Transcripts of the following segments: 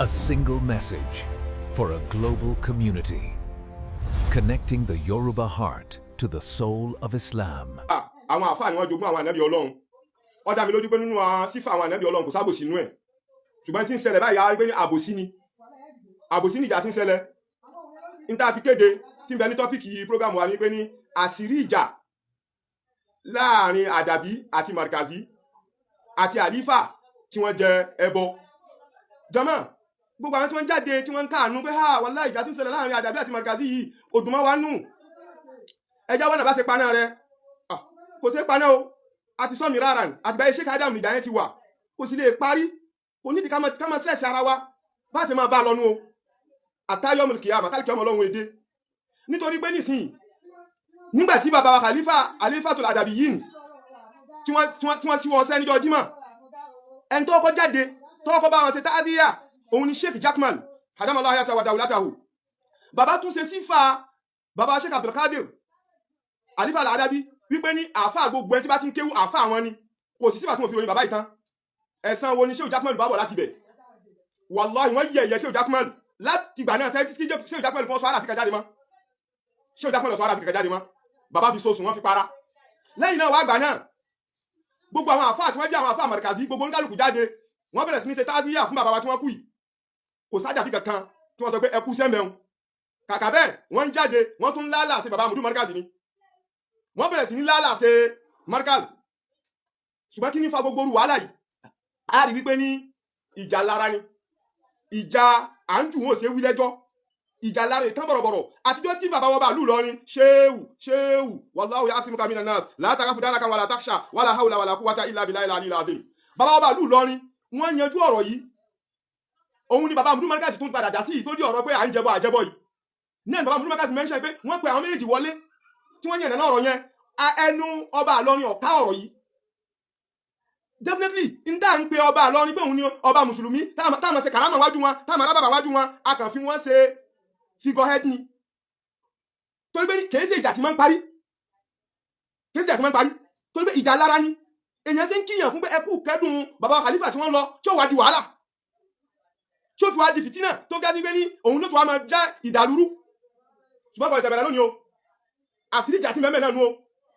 A single message for a global community. Connecting the Yoruba heart to the soul of Islam. Àwọn àfáà ni wọ́n jogún àwọn ànábì Ọlọ́run. Ó dá mi lójú pé nínú àwọn sífà àwọn ànábì Ọlọ́run, kò sábòsí inú ẹ̀. Ṣùgbọ́n tí ń ṣẹlẹ̀ báyìí, á rí pé ní àbòsí ni, àbòsí ni ìjà tí ń ṣẹlẹ̀. N tá a fi kéde tí ń bẹ ní topic program wa ni pé ní àṣírí ìjà láàrin Àdàbí àti Markazi àti àlífà tí wọ́n jẹ ẹbọ. Jọmọ, gbogbo àwọn tí wọ́n jáde, tí wọ́n ń káànú pé ha, wàláhì, ìjà tí ń ṣẹlẹ̀ láàrin Àdàbí àti Markazi yìí, òdùnmọ́ wa nù, ẹjá wọn náà bá ṣe paná rẹ. Kò ṣe paná o. Àti sọmi rárá àtìgbà yẹn, Sheikh Adam, ìjà yẹn ti wà, kò sì lè parí. Kò nídìí ká máa sẹ́ẹ̀sì ara wa, bá ṣe máa bá a lọ́nu o, àtayọ́mù kìyàmà tálíkì ọmọ ọlọ́run èdè. Nítorí pé nísìnyí, nígbà tí bàbá wa Khalifa Khalifatul Àdàbí yìí tí wọ́n sí wọn sẹ́ níjọ́ Jímọ̀, ẹni tó kọ́ jáde, tó kọ́ bá wọn ṣe táàzíyà, òun ni Sheikh Jackman hadamala ayata wa dawlatahu. Bàbá tún ṣe sífà bàbá Sheikh Abdulkadir Àlífà Àdàbí wípé ní àáfà, gbogbo ẹni tí bá ti ń kéwú, àáfà wọn ni. Kò sí sífà tí mo fi ròyìn bàbá yìí tán. Ẹ̀san wo ni Sheikh Jackman bá bọ̀ láti bẹ̀? Wàláhì, wọ́n yẹ̀ Sheikh Jackman láti ìgbà náà. Sẹ́yìn tí Sheikh Jackman kan sọ àràfíkà jáde mọ́, Sheikh Jackman sọ àràfíkà jáde mọ́. Bàbá fi sosùn, wọ́n fi para. Lẹ́yìn náà wàá gbà náà, gbogbo àwọn àfáà tí wọ́n jẹ́ àwọn àfáà Markazi, gbogbo oníkálukú jáde, wọ́n bẹ̀rẹ̀ sí ní ṣe táàzíyà fún bàbá wa tí wọ́n kú yìí. Kò sádàbí kankan tí wọ́n sọ pé ẹ kú sẹ́mẹ̀ún. Kàkà bẹ́ẹ̀, wọ́n ń jáde, wọ́n tún lálà sí bàbá Mudu Markazi ni. Wọ́n bẹ̀rẹ̀ sí ní lálà sí Markazi. Ṣùgbọ́n kí ní fa gbogbo orú wàhálà yìí? A rí wípé ní ìjà lára ni ìjà à ń jù, wọn ò ṣe wí lẹ́jọ́. Ìjà lára ìtàn bọ̀rọ̀bọ̀rọ̀ àtijọ́ tí bàbá wọn bá lù lọrin. Ṣéwù, ṣéwù, wallahu ya'simuka minan nas, la takhafu darakan wala takhsha, wala hawla wala quwwata illa billahi al-aliyyil azim. Bàbá wọn bá lù lọrin, wọ́n yanjú ọ̀rọ̀ yìí. Òun ni bàbá Mudu Markazi tún padà dá sí yìí, tó di ọ̀rọ̀ pé à ń jẹbọ àjẹbọ yìí náà ni bàbá Mudu Markazi mention pé wọ́n pe àwọn méjèèjì wọlé tí wọ́n yànnà ọ̀rọ̀ yẹn. Ẹnu ọba àlọrin ọ̀ká ọ̀rọ̀ yìí. Definitely, n dá ń pe ọba àlọrin pé òun ni ọba mùsùlùmí, táwọn ṣe kàrámà wájú wọn, táwọn arábàbà wájú wọn, a kàn fi wọ́n ṣe figurehead ni. Torí pé kìí ṣe ìjà tí máa ń parí, kìí ṣe ìjà tí máa ń parí, torí pé ìjà lára ni. Èèyàn ṣe ń kíyàn fún pé ẹ kú kẹ́dùn bàbá Khalifa tí wọ́n lọ, tí ó wá di wàhálà, tí ó fi wá di fìtínà, tó ga sí pé ní òun ló tún wá máa já ìdàlúrú. Ṣùgbọ́n kò ìṣẹ̀bẹ̀rẹ̀ lónìí o. Àṣírí ìjà tí mẹ́mẹ́ náà nu o.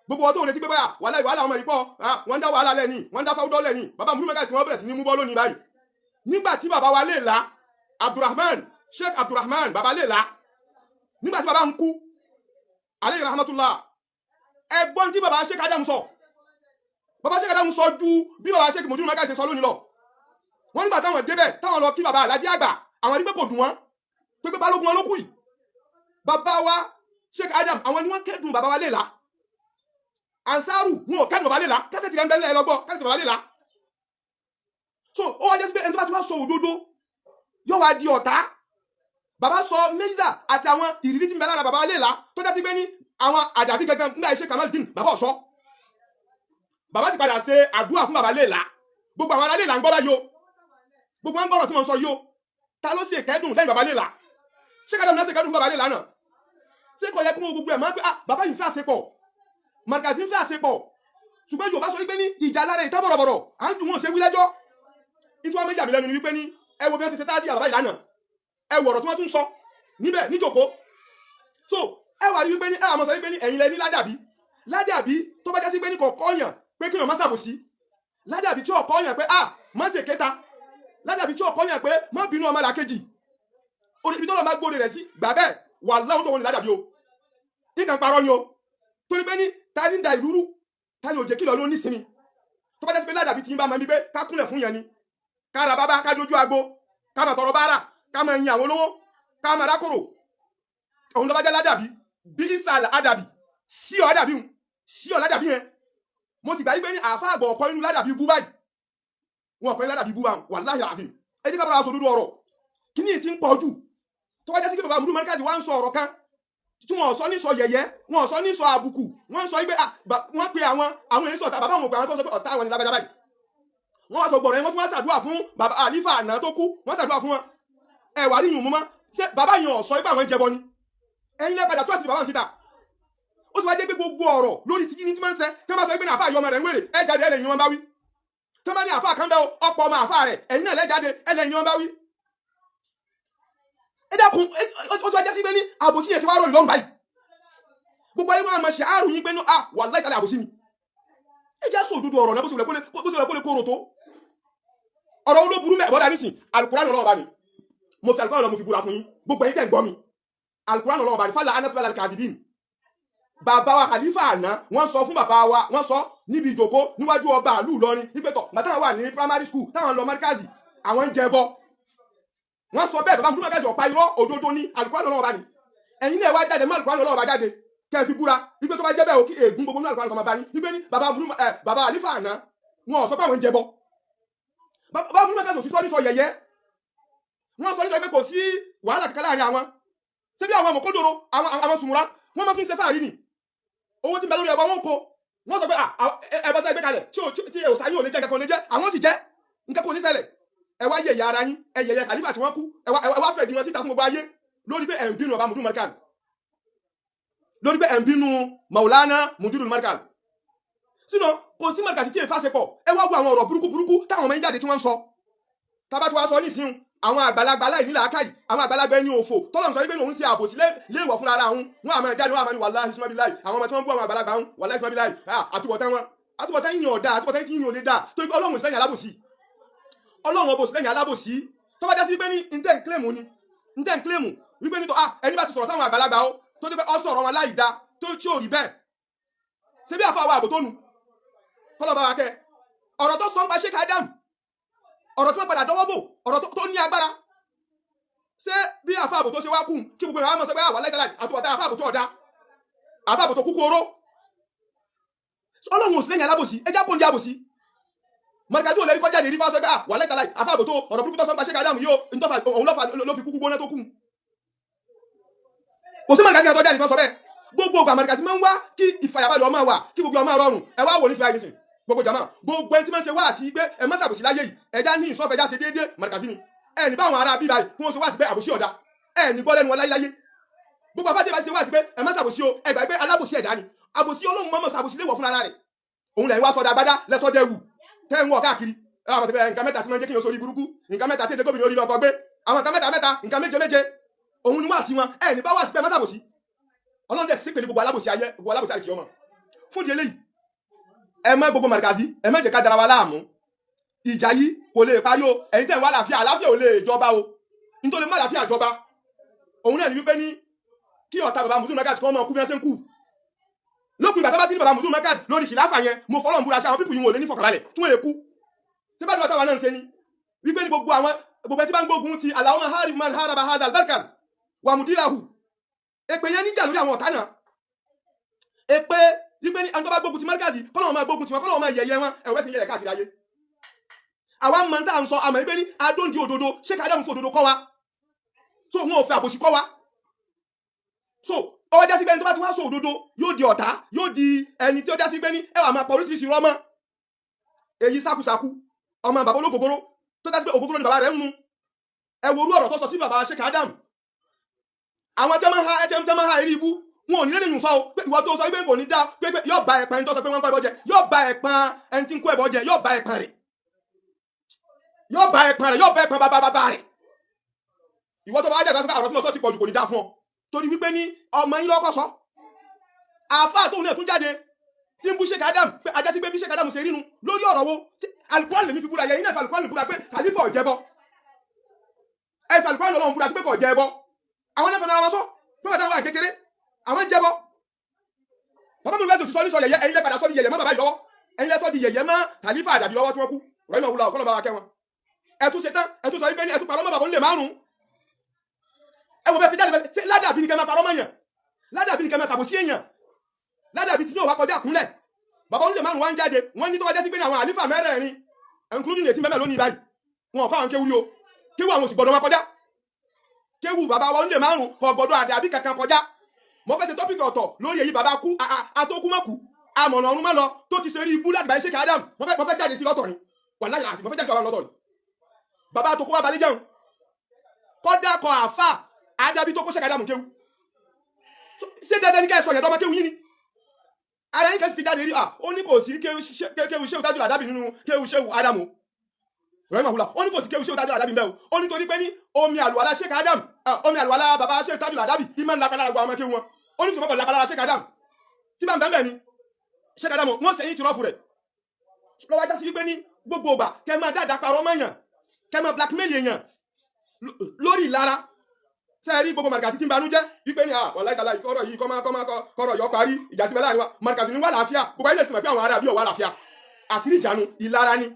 Gbogbo ọtọ́ òun retí pé báyà wàhálà, ìwàhálà ọmọ yìí pọ̀, wọ́n ń dá wàhálà lẹ́ni, wọ́n ń dá fáwọ́dọ́ lẹ́ni. Bàbá Mudu Markazi tí wọ́n bẹ̀rẹ̀ sí ní mú bọ́ lónìí báyìí, nígbà tí bàbá wa lè la Abdulrahman, Sheikh Abdulrahman, bàbá lè la, nígbà tí bàbá ń kú, aleyhi rahmatullah, ẹgbọ́n tí bàbá Sheikh Adam sọ, bàbá Sheikh Adam sọ ju bí bàbá Sheikh Mudu Markazi ṣe sọ lónìí lọ. Wọ́n nígbà táwọn débẹ̀, táwọn lọ kí bàbá alájí àgbà, àwọn rí pé kò dùn wọ́n pé pé balógun wọn ló kù yìí. Bàbá wa Sheikh Adam, àwọn ni wọ́n kẹ́dùn bàbá wa lè la. Ansaru wọn ò kẹ́dùn bàbá lè la. Kẹ́sẹ̀ tìrẹ̀ ń bẹ́ẹ̀ lẹ́ lọ́gbọ́ kẹ́sẹ̀ bàbá lè la. So ó wá jẹ́ sí pé ẹni tó bá ti wá sọ òdodo yóò wá di ọ̀tá. Bàbá sọ mẹ́sà àti àwọn ìrírí tí ń bẹ lára bàbá lè la, tó jẹ́ sí pé ní àwọn àdàbí gangan nígbà iṣẹ́ Kamaldeen, bàbá ọ̀ṣọ́, bàbá sì padà ṣe àdúrà fún bàbá lè la. Gbogbo àwọn alẹ́ là ń gbọ́ báyìí o. Gbogbo wọn gbọ́rọ̀ tí wọ́n sọ yìí o. Ta ló sì kẹ́dùn lẹ́yìn bàbá lè la? Ṣé kádàmù náà ṣe kẹ́dùn fún bàbá lè la náà? Ṣé kò yẹ kó gbogbo ẹ̀ máa ń pẹ́? Ah, bàbá yìí fẹ́ àṣepọ̀, Markazi ń fẹ́ àṣepọ̀. Ṣùgbọ́n Yorùbá sọ wípé ní ìjà lára ìtàn bọ̀rọ̀bọ̀rọ̀ à ń jù, wọn ò ṣe wí lẹ́jọ́. Ìtú wọn méjì àmì lẹ́nu ni wípé ní ẹ wo bí wọ́n ṣe ṣe táàsì àbábá ìlànà, ẹ wọ̀rọ̀ tí wọ́n tún sọ níbẹ̀ níjòkó. So ẹ wà ní wípé ní ẹ àmọ́ sọ wípé ní ẹ̀yin lẹ ní ládàbí. Ládàbí tó bá jásí pé ní kọ̀ọ̀kọ́ yàn pé kéèyàn má ṣàbòsí, ládàbí tí ọkọ yàn pé ah, má ṣe kéta, ládàbí tí ọkọ yàn pé má bínú ọmọ làkejì, orí ibi tó lọ máa gbóde rẹ̀ sí gbà bẹ́ẹ̀ wà láwọn tó wọn ní ládàbí o. Nǹkan parọ́ ni o. Torí pé ní ta ní da ìlú rú? Ta ni òjè kìlọ̀ ló ní sinmi? Tó bá jásí pé ládàbí tí ń bá máa ń bí pé ká kúnlẹ̀ fún yẹn ni, ká ra bábá, ká dojú agbo, ká máa tọrọ báárà, ká máa yin àwọn olówó, ká máa rákòrò, òun ló bá jẹ́ ládàbí. Bí ìsàlẹ̀ àdàbí sí ọ, àdàbí hùn sí ọ ládàbí yẹn. Mo sì gbà yí pé ní àáfà àgbọ̀ ọ̀kọ́ inú ládàbí bú báyìí, wọn ọ̀kọ́ inú ládàbí bú báyìí. Wàláhì àfin, ẹ jẹ́ ká bára sọ dúdú ọ̀rọ̀. Kí ni ti ń pọ̀ jù tó wá jẹ́ sí pé bàbá Mudu Markazi wá ń sọ ọ̀rọ̀ kan tí wọn sọ ní sọ yẹ̀yẹ́, wọn sọ ní sọ àbùkù, wọn sọ wípé wọ́n pe àwọn èyí sọ̀tà bàbá wọn, pé àwọn tó sọ pé ọ̀tá àwọn ní lágbájá báyìí. Wọ́n wá sọ gbọ̀rọ̀ yẹn, wọ́n tún wá ṣàdúrà fún bàbá àlífà àná tó kú, wọ́n ṣàdúrà fún wọn. Ẹ wà rí yùn mú mọ́. Ṣé bàbá yẹn ò sọ wípé àwọn ń jẹbọ ni? Ẹ̀yin lẹ́ padà tó àṣírí bàbá wọn síta. Ó sì wá jẹ́ pé gbogbo ọ̀rọ̀ lórí tí ní tí máa ń sẹ́, tí wọ́n bá sọ wípé ní àáfà yọ ọmọ rẹ̀ ń wèrè, ẹ jáde, ẹlẹ́yin wọn bá wí. Tí wọ́n bá ní àáfà kan bẹ́ o, ọ̀pọ̀ ọmọ àáfà rẹ̀, ẹ̀yin náà lẹ́ jáde, ẹlẹ́yin wọn bá wí. Ẹ dákun, ó ti wá jásí pé ní àbòsí yẹn ti wá rọ̀ lọ́rùn báyìí. Gbogbo ayé wọn àmọ́ ṣe àrùn yín pé ní à wàláhì tàlẹ́ àbòsí ni. Ẹ já sọ òdodo ọ̀rọ̀ náà, bó ṣe wùlẹ̀ kó lè kóró tó. Ọ̀rọ̀ wo ló burú mẹ́ bọ́dà nísìn? Alukuran Ọlọ́run bá mi, mo fi Alukuran Ọlọ́run, mo fi búra fún yín, gbogbo ẹ̀yin tẹ̀ ń gbọ́ mi. Alukuran Ọlọ́run bá mi fàlà anatolá kàdídìn. Bàbá wa khalifa àná, wọ́n sọ fún bàbá wa, wọ́n sọ níbi ìjòkó níwájú ọba àlù Ìlọrin nípẹtọ gbàtà wà ní primary school táwọn lọ márkàzì, àwọn ń jẹ bọ. Wọ́n sọ bẹ́ẹ̀. Bàbá mi márkàzì ọ̀pá irọ́, òdodo ní Alukuran Ọlọ́run bá ní. Ẹ̀yin náà wá jáde mọ́ Alukuran Ọlọ́run bá jáde kẹ́ ẹ fi búra wípé tó bá jẹ́ bẹ́ẹ̀ o, kí ègún gbogbo ní Alukuran kan máa bá yín wípé ní bàbá ẹ bàbá àlífà àná, wọn ò sọ pé àwọn ń jẹ bọ. Bàbá mi márkàzì òsì sọ ní sọ yẹ̀yẹ́, wọ́n sọ ní sọ pé kò sí wàhálà kankan láàrin àwọn. Ṣé bí àwọn àmọ̀kódòrò, àwọn sùnmùrà, wọ́n máa fi ń ṣe fáàrí ni. Owó tí ń bẹ lórí ẹbọ wọn kó, wọ́n sọ pé ẹbọ tó ẹgbẹ́ kalẹ̀ tí òòsà yóò lè jẹ́, nǹkan kan lè jẹ́, àwọn sì jẹ́, nǹkan kò ní ṣẹlẹ̀. Ẹ wá yẹ̀yẹ́ ara yín, ẹ yẹ̀yẹ́ khalifa tí wọ́n kú, ẹ wá fẹ̀ di wọn síta fún gbogbo ayé lórí pé ẹ̀ ń bínú ọba Mudiru Markaz, lórí pé ẹ̀ ń bínú Maulana Mudiru Markaz. Sínú kò sí Markaz tí èèfà ṣe pọ̀. Ẹ wá wo àwọn ọ̀rọ̀ burúkú burúkú táwọn ọmọ yín jáde tí wọ́n ń sọ. Tábà tí wàá sọ nísìnyí, àwọn àgbàlagbà aláìní làákàyè, àwọn àgbàlagbà ẹni òfò tọ́lọ̀ sọ wípé òun ṣe àbòsí léèwọ̀ fúnra ara òun, wọn àmọ́ jáde, wọn àmọ́ ní wàláhì sùmọ́bíláì. Àwọn ọmọ tí wọ́n bú àwọn àgbàlagbà òun, wàláhì sùmọ́bíláì, àtúbọ̀tán wọn, àtúbọ̀tán yìnyín ọ̀dà, àtúbọ̀tán yìnyín ò lè dà, torí pé Ọlọ́run sẹ́yìn alábòsí, Ọlọ́run ọbọ̀ sẹ́yìn alábòsí. Tó bá já sí pé ní ntẹ́ ń kílèmù ni ntẹ́ ń kílèmù wípé ní tó ẹni bá ti sọ̀rọ̀ sáwọn àgbàlagbà o, tó ti pé ọ sọ̀rọ̀ wọn láì da tó tí ò rí bẹ́ẹ̀, ṣé bí àfa àwọn àbò tó nu kọ́lọ́ bá wa kẹ́ ọ̀rọ̀ tó sọ ń pa Sheikh Adam, ọ̀rọ̀ tí wọ́n padà dọ́wọ́ bò, ọ̀rọ̀ tó ní agbára, ṣé bí àfa àbò tó ṣe wá kù kí gbogbo ìwà mọ̀ sọ pé àwọn aláìdáláì àtúbọ̀tán àfa àbò tó ọ̀dá, àfa àbò tó kúkú oró? Ọlọ́run ò sí lẹ́yìn alábòsí. Ẹjá kò ní àbòsí. Mọ̀rìkàtí ò lẹ́rí kọjá lè rí fásọ pé wà láìdáláì àfa àbò tó ọ̀rọ̀ burúkú tó sọ ń pa Sheikh Adam yìí ó ntọ́fà òun lọ́fà ló fi kúkú gbóná tó kù. Kò sí mọ̀rìkàtí àtọ́jà nìkan sọ bẹ́ẹ̀. Gbogbo ìgbà mọ̀rìkàtí máa ń wá kí ìfàyàbalẹ̀ ọmọ wà, kí gbogbo ọmọ rọrùn. Ẹ wá wò ní fìlà ìsìn gbogbo jama, gbogbo ẹni tí máa ń ṣe wá sí pé ẹ má ṣàbòsí láyé yìí, ẹja ní ìsọfẹ, ẹja ṣe déédéé, mọ̀rìkàtí ni. Ẹ ní báwọn ará bíbáyìí kí wọ́n ṣe wá sí pé àbòsí ọ̀dà, ẹ ní gbọ́ lẹ́nu wọn láyéláyé. Gbogbo afáṣe bá ṣe wá sí pé ẹ má ṣàbòsí o, ẹ gbà pé alábòsí ẹ̀dá ni àbòsí. Ọlọ́run mọ́mọ́ ṣàbòsí léwọ̀ fúnra rẹ̀. Òun lẹ́yìn wá sọdọ̀ agbádá lẹ́sọdẹ̀ wù tẹ́ ń wọ̀ káàkiri. Ẹ wà pé nǹkan mẹ́ta tí wọ́n jẹ́ kí n sórí burúkú, nǹkan mẹ́ta tí èdè gómìnà orí lọ́kọ̀ gbé, àwọn nǹkan mẹ́ta mẹ́ta, nǹkan méje méje, òun ni wá sí wọn. Ẹ ní bá wá sí pé ẹ má ṣàbòsí. Ọlọ́run dẹ̀ sí pẹ̀lú gbogbo alábòsí ayé, gbogbo alábòsí àìkí ọmọ. Fún di eléyìí, ẹ má gbogbo màrìkàsí, ẹ má jẹ́ ká dara wa láàmú. Ìjà yìí kò lè parí o. Ẹ̀yin tẹ̀ ń wá àlàáfíà, àlàáfíà ò lè jọba o. Nítorí má àlàáfíà jọba, òun náà ní wípé ní kí ọ̀tá bàbá Mudiru Markaz kọ́ ọmọ kú bí wọ́n ṣe ń kú. Lópin ìgbà tó bá ti ní bàbá Mudiru Markaz lórí kìláfà yẹn, mo fọlọ́n búra sí àwọn people yìí, wọn ò lè ní fọkànbalẹ̀ tí wọ́n lè kú. Ṣé bá dùn táwa náà ń ṣe ni wípé ní gbogbo àwọn gbogbo ẹtí bá ń gbógun ti Allahumma harib man haraba hadha al-markaz wa mudirahu, èpè yẹn níjà lórí àwọn ọ̀tá náà. Èpè wípé ní ẹni tó bá gbógun ti Markaz, kọ́lọ́ máa gbógun ti wọn, kọ́lọ́ máa yẹ̀yẹ́ wọn. Ẹ̀wẹ́ sì ń yẹ̀yẹ́ káàkiri ayé. Àwa mọ̀ tá à ń sọ, àmọ́ wípé ní adóńdí òdodo ṣé ká dáhùn fún òdodo kọ́ wa, so wọn ò fẹ́ àbòsí kọ́ wa. So ọwọ́ jásí pé ẹni tó bá ti wá sọ òdodo yóò di ọ̀tá, yóò di ẹni tí ó jásí pé ní ẹ wà máa pa oríṣiríṣi rọ́mọ́. Èyí sákúsákú ọmọ bàbá ológogoro tó jásí pé ògógóró ni bàbá rẹ̀ ń mu, ẹ wo orú ọ̀rọ̀ tó sọ sí bàbá Sheikh Adam. Àwọn tí wọ́n máa ń ha ẹ tí wọ́n máa ń ha eré ibú, wọn ò ní lè yùn sọ o pé ìwọ tó sọ pé kò ní dá pé yóò ba ẹ̀pọ̀n ẹni tó sọ pé wọ́n ń kó ẹbọ jẹ, yóò ba ẹ̀pọ̀n ẹni tí ń kó ẹbọ jẹ, yóò ba ẹ̀pọ̀n rẹ̀, yóò ba ẹ̀pọ̀n rẹ̀, yóò ba ẹ̀pọ̀n bàbá bàbá rẹ̀. Ìwọ tó bá jẹ́ ìgbà ọ̀rọ̀ tí mo sọ ti pọ̀jù, kò ní dá fún ọ, torí wípé ní ọmọ yín lọ́kọ̀ sọ. Àáfàá tóun náà tún jáde tí ń bú Sheikh Adam pé ajá sí pé bí Sheikh Adam ṣe rínu lórí ọ̀rọ̀ wo. Alukuran lèmi fi búra yẹ yín náà, fi Alukuran búra pé kàlífà ò jẹbọ. Ẹ fi Alukuran Ọlọ́run búra sí pé kò jẹbọ. Àwọn náà fẹ́ràn wọn sọ pé wọ́n táwọn wà kékeré àwọn ń jẹbọ. Bàbá mi fẹ́ẹ́ sọ ní sọ yẹ̀yẹ́, ẹ̀yin lẹ́ padà sọ di yẹ̀yẹ́ mọ́ bàbá yìí lọ́wọ́, ẹ̀yin lẹ́ sọ di yẹ̀yẹ́ mọ́ kàlífà àdàbí lọ́wọ́ tí wọ́n kú rọ́ìmọ̀ wúlọ̀ ọ̀kọ́lọ́ bá wa kẹ́ wọn. Ẹ tún ṣe tán, ẹ tún sọ wípé ní ẹ tún parọ́ mọ́ bàbá onílé márùn-ún. Ẹ wò bẹ́ẹ̀ fi jáde bẹ́ẹ̀ ṣe. Ládàbí ni kẹ́ máa parọ́ mọ́ yàn, ládàbí ni kẹ́ máa ṣàbòsí èèyàn, ládàbí tí yóò wá kọjá kúnlẹ̀. Bàbá onílé márùn-ún wá ń jáde, wọ́n ní tó wá jẹ́ sí pé ní àwọn àlífà mẹ́rẹ̀ẹ̀rin including ètí mẹ́mẹ́ lónìí báyìí, wọn ò fáwọn kéwú yìí o, kéwú àwọn òsì gbọ́dọ̀ wọn kọjá. Kéwú bàbá wa onílé márùn-ún kò gbọ́dọ̀ àdàbí kankan kọjá. Mo fẹ́ ṣe topic ọ̀tọ̀ lórí èyí. Bàbá kú atókú mọ́kù amọ̀nà ọ̀run mọ́ lọ tó ti ṣe rí ibú láti báyìí Sheikh Adam, mo fẹ́ jáde sí lọ́tọ̀ ni. Wàláhì àti mo fẹ́ jáde sí lọ́tọ̀ ni. Bàbá tó kó wá balẹ̀ jẹun kọ́dà kọ àfà àdàbí tó kó Sheikh Adam kéwú. Ṣé dandan ní ká ẹ sọ yẹn dọ́mọ kéwú yín ni? Ara yín kan sì ti jáde rí à, ó ní kò sí kéwú ṣéwù tájú àdábì nínú kéwú ṣéwù Ádámù. Rahimahullah, ó ní kò sí kéwù Sheikh Tajul Adabi mbẹ́ o. Ó ní torí pé ní omi àlùwàlá Sheikh Adam, omi àlùwàlá baba Sheikh Tajul Adabi ìmọ̀ ńlá kalára gbọ́ àwọn kéwù wọn. Ó ní sọ̀rọ̀ kọ̀ lára Sheikh Adam tí bá ń bẹ́ẹ̀ ni Sheikh Adam wọ́n sẹ́yìn tìrọ́fù rẹ̀ lọ́wọ́ ajá sí wípé ní gbogbo ìgbà kẹ́ máa dáadáa parọ́ mọ́ èèyàn, kẹ́ máa blackmail èèyàn lórí ìlara. Ṣe rí gbogbo Markazi tí ń banújẹ́ wípé ní àwọn láìka láì kọ́rọ̀ yìí kọ́ máa kọ́rọ̀ yọ parí ìjà tí bẹ láàrin wa, Markazi ní wà láàfíà. Gbogbo ayé lè sì mọ̀ pé àwọn ará bí ò wà láàfíà. Àṣírí ìjánu ìlara ni,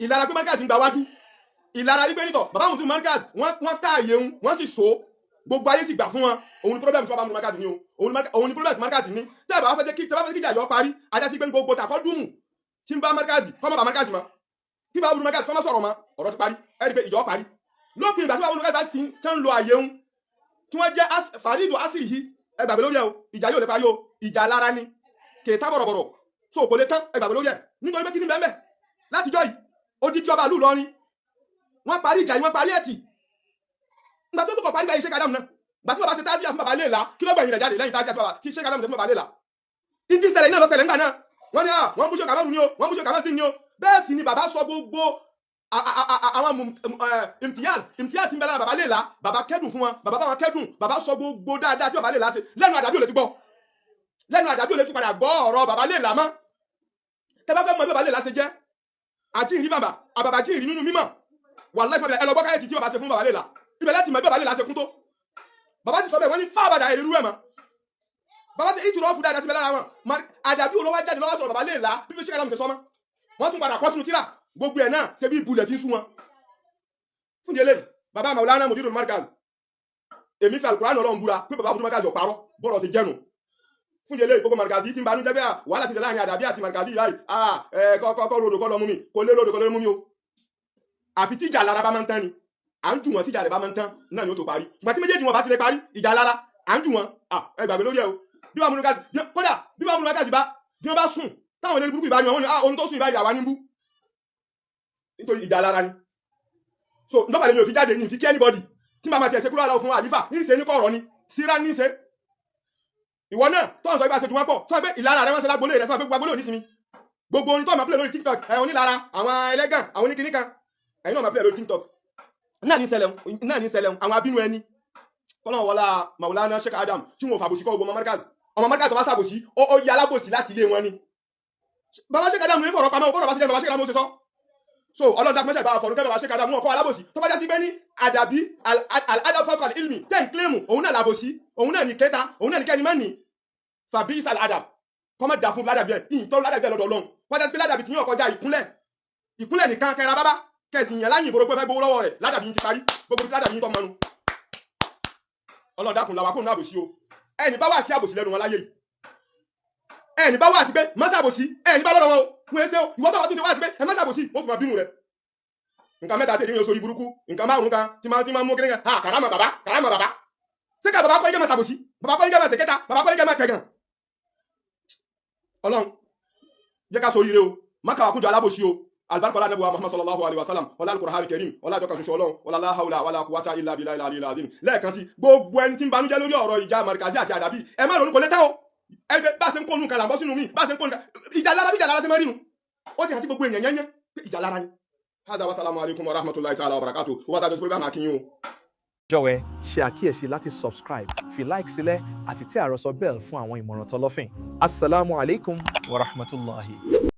ìlara pé Markazi ń gba wájú, ìlara wípé nítọ̀ bàbá àwọn tó Markazi wọ́n ká àyè ń wọ́n sì so gbogbo ayé sì gbà fún wọn. Òun ni problem tí bàbá mu Markazi ní o, òun ni problem tí Markazi ní. Tẹ́ ẹ bá fẹ́ kí tẹ́ bá fẹ́ kí ìjà yọ parí, ajá sí pé gbogbo tàkọ́ dùnmù tí ń bá Markazi kọ́ mọ́ bá Markazi mọ́, kí bá wúlò Markazi kọ́ mọ́ sọ̀rọ̀ mọ́, ọ̀rọ̀ ti parí. Ẹ rí i pé ìjọ parí lópin ìgbà tí bàbá wúlò Markazi bá sì ń lo àyè ń tí wọ́n jẹ́ fàrídù asìrì yìí. Ẹ gbàgbé lórí ẹ o, ìjà yóò lè parí o. Ìjà lára ni kèéta bọ̀rọ̀bọ̀rọ̀ so kò lè tán. Ẹ gbàgbé lórí ẹ, nítorí pé kí ni bẹ́ẹ̀ bẹ́ẹ̀ látijọ́ yìí odidi ọba ìlú Ìlọrin wọ́n parí ìjà yìí, wọ́n parí ẹ̀tì ìgbà tó tó kọ̀ parí báyìí. Sheikh Adam náà, gbà tí bàbá ṣe tazia fún bàbá léèlà, kí ló gbẹ̀yìn rẹ̀ jáde lẹ́yìn tazia tí Sheikh Adam ṣe fún bàbá léèlà? Ìdí ìṣẹ̀lẹ̀ iná lọ ṣẹlẹ̀ ńgbà náà. Wọ́n ní wọ́n bú Sheikh Adam ní o, wọ́n bú Sheikh Adam ní o. Bẹ́ẹ̀ sì ni bàbá sọ gbogbo àwọn imtiyaz imtiyaz tí ń bẹ lára bàbá léèlà. Bàbá kẹ́dùn fún wọn, bàbá bá wọn kẹ́dùn, bàbá sọ gbogbo dáadáa tí bàbá léèlà ṣe. Lẹ́nu àdàbí ò lè ti gbọ́, lẹ́nu àdàbí ò lè ti padà gbọ́ ọ̀rọ̀ bàbá léèlà mọ́. Tẹ́ bá fẹ́ mọ bí bàbá léèlà ṣe jẹ́ àjíǹrí, bàbá àbàbà jíǹrí nínú mímọ̀, wàláhì, ẹ lọ gbọ́ káyọ̀tì tí bàbá ṣe fún bàbá léèlà. Ibẹ̀ láti mọ bí bàbá léèlà ṣe kún tó. Bàbá sì sọ bẹ́ẹ̀, wọ́n ní fábàdà èrú ẹ̀ mọ́. Bàbá sì ìtura ọ̀fù dáadáa sí mi lára wọn. Àdàbí olówó jáde lọ́wọ́ sọ̀rọ̀ bàbá léèlà bí fi ṣe kàlámù ṣe sọ́mọ́. Wọ́n tún padà kọ́ sínú tíra gbogbo ẹ̀ náà ṣe bí ibùlẹ̀ fi ń sú wọn. Fún di eléyìí, bàbá Maulana Mudirul Markaz, èmi fi Alukur'an Ọlọ́run búra pé bàbá Mudirul Markaz ò parọ́, bọ́rọ̀ ṣe jẹ́nu. Fún di eléyìí, gbogbo Markaz yìí ti ń banú jẹ́ bẹ́ẹ̀, wàhálà ti ṣe láàrin àdàbí àti Markaz yìí láì kọ́ rodò kọ́ lọ mú mi kò lé rodò kọ́ lé mú mi o. Àfi tíjà lára bá máa ń tán ni à ń jù wọn, tíjà rẹ̀ bá máa ń tán náà ni ó tó parí. Ṣùgbọ́n tí méjèèjì wọn bá ti lè parí ìjà lára à ń jù wọn, ẹ gbàgbé lórí ẹ o. Bí wàá múlò káàsì, kódà bí wàá múlò káàsì bá bí wọ́n bá sùn táwọn eléré burúkú ìbá yan wọn ni ohun tó sùn ìbá yà wá níbú nítorí ìjà lára ni. So nọ́pàá lèmi ò fi jáde ní ìfi kí anybody tí màá ma tiẹ̀ ṣe kúrò aláwọ̀ fún àlífà ní ìṣe ní kọ̀ọ̀rọ̀ ni síra ní ìṣe. Ìwọ náà tó ń sọ ibà ṣe jù wọ́n pọ̀, sọ pé ìlara rẹ wọ́n ṣe lágbolé rẹ, sọ pé gbogbo agbolé ò ní sinmi. Gbogbo orin tó máa play lórí TikTok ẹ onílara àwọn ẹlẹ́gàn, àwọn oníkíní kan, ẹ̀yin náà máa play lórí TikTok náà ní ṣẹlẹ̀, náà ní ṣẹlẹ̀. Àwọn abínú ẹni kọ́nà wọlá Maulana Sheikh Adam tí wọn ò fàbòsí kọ́ gbogbo ọmọ Markaz. Ọmọ Markaz tó bá ṣàbòsí, ó yẹ alábòsí láti ilé wọn ni. Bàbá Sheikh Adam ní fọ̀rọ̀ pamọ́, bọ́rọ̀ bá ṣe jẹ́ bàbá Sheikh Adam ó ṣe sọ. So Ọlọ́run dákun mẹ́sàn-án ìbára fọ̀rọ̀ kẹ́ bàbá Sheikh Adam wọn kọ́ alábòsí. Tó bá já sí pé ní àdàbí al-adab fawqa ilmi ten kílẹ̀mù, òun náà làbòsí, òun náà ní kẹta, òun náà ní kẹ́ni mọ́ni fàbí isal adab kọ́mọ́ dà fún ládàbí ẹ̀ ìyìn tọ́ ládàbí ẹ̀ lọ́dọ̀ Ọlọ́run. Wọ́n já sí pé ládàbí tí yín ọkọjá ìkúnlẹ̀, ìkúnlẹ̀ nìkan kẹra bábá kẹsì yẹn láyìn ìbòrò pé fẹ́ gbowó lọ́wọ́ rẹ̀, ládàbí yín ti parí. Gbogbo tí ládàbí yín tọ́ mọ́nu, Ọlọ́run dákun làwà kó nínú àbòsí o. Ẹni bá wà sí àbòsí lẹ́nu wọn láyé yìí, ẹni bá wà sí pé má ṣàbòsí, ẹni bá lọ́dọ̀ wọn o wọ́n ṣe o. Ìwọ́n tó wà tó ṣe wá sí pé ẹ má ṣàbòsí, wọ́n tún máa bínú rẹ̀. Nǹkan mẹ́ta tẹ̀lé yín sórí burúkú, nǹkan márùn kan tí máa mú kíni kan ha karama bàbá, karama bàbá. Ṣé ká bàbá kọ́ ike máa ṣàbòsí, bàbá kọ́ ike máa ṣèkẹta, bàbá kọ́ ike máa kẹgàn? Ọlọ́run jẹ́ ká sóríire o, má kàwá kúnjọ alábòsí o. Alibarika ọlá anabi wa Muhammad sallallahu alayhi wa sallam, ọlá al-Qur'an al-Karim, ọlá àjọkà ṣoṣo Ọlọ́run, ọlá la hawla wala quwwata illa billahi al-aliyyil azim. Lẹ́ẹ̀kan sí, gbogbo ẹni tí ń banújẹ́ lórí ọ̀rọ̀ ìjà Markazi àti àdàbí, ẹ má ronú, kò lè tán o. Ẹgbẹ́ bá a ṣe ń kónú kan là ń bọ́ sínú mi, bá a ṣe ń kónú kan ìjà lára, bí ìjà lára ṣe máa rí nu, ó ti hàn sí gbogbo èèyàn yẹn yẹn pé ìjà lára ni. Hada wa salamu alaykum wa rahmatulahi ta'ala wa barakatu. Wa ta jọ sí program akinyin o. Jọ̀wọ́ ṣe àkíyèsí láti subscribe, fi like sílẹ̀ àti tẹ àròsọ bell fún àwọn ìmọ̀ràn tọlọ́fìn. Asalaamu alaykum wa rahmatulahi.